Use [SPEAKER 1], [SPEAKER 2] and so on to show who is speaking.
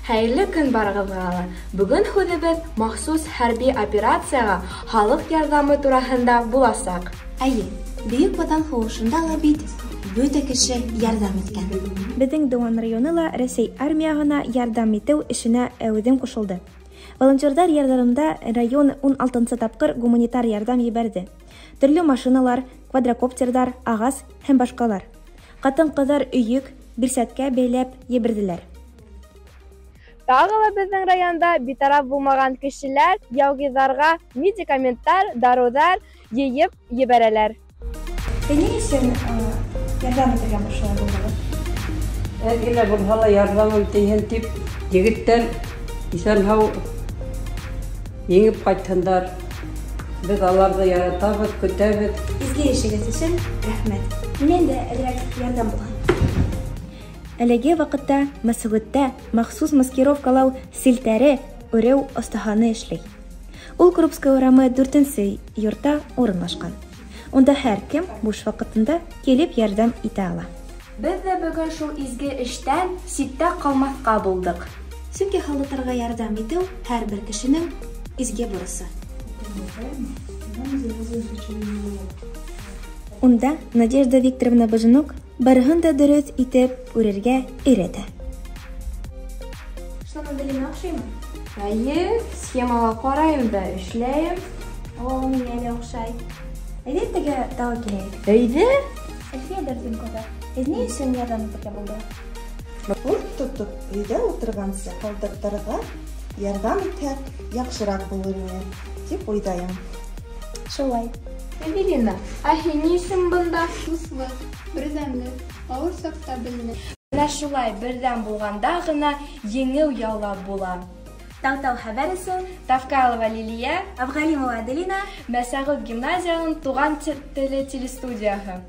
[SPEAKER 1] Хәйерле көн барығыҙға ла. Бөгөн һүҙебеҙ махсус хәрби операцияға халыҡ ярҙамы тураһында буласаҡ.
[SPEAKER 2] Әйе, Бөйөк Ватан һуғышында ла бит бөтә кеше ярҙам иткән.
[SPEAKER 3] Беҙҙең Дыуан районы ла Рәсәй армияһына ярҙам итеү эшенә әүҙем ҡушылды. Волонтерҙар ярҙамында район 16-нсы тапҡыр гуманитар ярҙам ебәрҙе. Төрлө машиналар, квадрокоптерҙар, ағас һәм башҡалар. Ҡатын-ҡыҙҙар өйөк, бирсәткә бәйләп ебәрҙеләр.
[SPEAKER 1] Тағы ла беҙҙең районда битараф булмаған кешеләр яугирҙарға медикаменттар, дарыуҙар йыйып ебәрәләр.
[SPEAKER 3] Ә ни өсөн ярҙам итергә шулай булдығыҙ?
[SPEAKER 4] Әҙ генә булһа ла ярҙамым тейһен тип, егеттәр иҫән-һау еңеп ҡайтһындар. Беҙ аларҙы яратабыҙ, көтәбеҙ.
[SPEAKER 3] Изге эшегеҙ өсөн рәхмәт. Минән дә әҙерәк ярҙам булһын. Әлеге ваҡытта Мәсғүттә махсус маскировкалау селтәре үреү оҫтаханы эшләй. Ул Крупская урамы 4-нсе йортта урынлашҡан. Унда һәр кем буш ваҡытында килеп ярҙам итә ала.
[SPEAKER 1] Беҙ ҙә бөгөн шул изге эштән ситтә ҡалмаҫҡа булдыҡ.
[SPEAKER 2] Сөнки һалдаттарға ярҙам итеү һәр бер кешенең изге бурысы.
[SPEAKER 3] Унда Надежда Викторовна Бажанок барыһын да дөрөҫ итеп үрергә өйрәтә. Что, Аделина, оҡшаймы?
[SPEAKER 1] Әйе, схемаға ҡарайым да эшләйем.
[SPEAKER 3] О, миңә лә оҡшай. Әйҙә иртәгә тағы киләйек.
[SPEAKER 1] Әйҙә.
[SPEAKER 3] Әлфиә Дәрдинкова, һеҙ ни өсөн ярҙам итергә булдығыҙ?
[SPEAKER 5] Ут тотоп өйҙә ултырғансы, һалдаттарға ярҙам итһәк, яҡшыраҡ булыр ине, тип уйлайым.
[SPEAKER 3] Шулай.
[SPEAKER 1] Эвелина, ә һин ни өсөн бында?
[SPEAKER 6] Дуҫлыҡ, берҙәмлек, ауыр саҡта беленә.
[SPEAKER 1] Менә шулай берҙәм булғанда ғына еңеү яулап була.
[SPEAKER 3] Тау-тау хәбәр өсөн
[SPEAKER 1] Тавкалова Лилия,
[SPEAKER 3] Абғалимова Аделина,
[SPEAKER 1] Мәсәғүт гимназияһының Туған теле телестудияһы.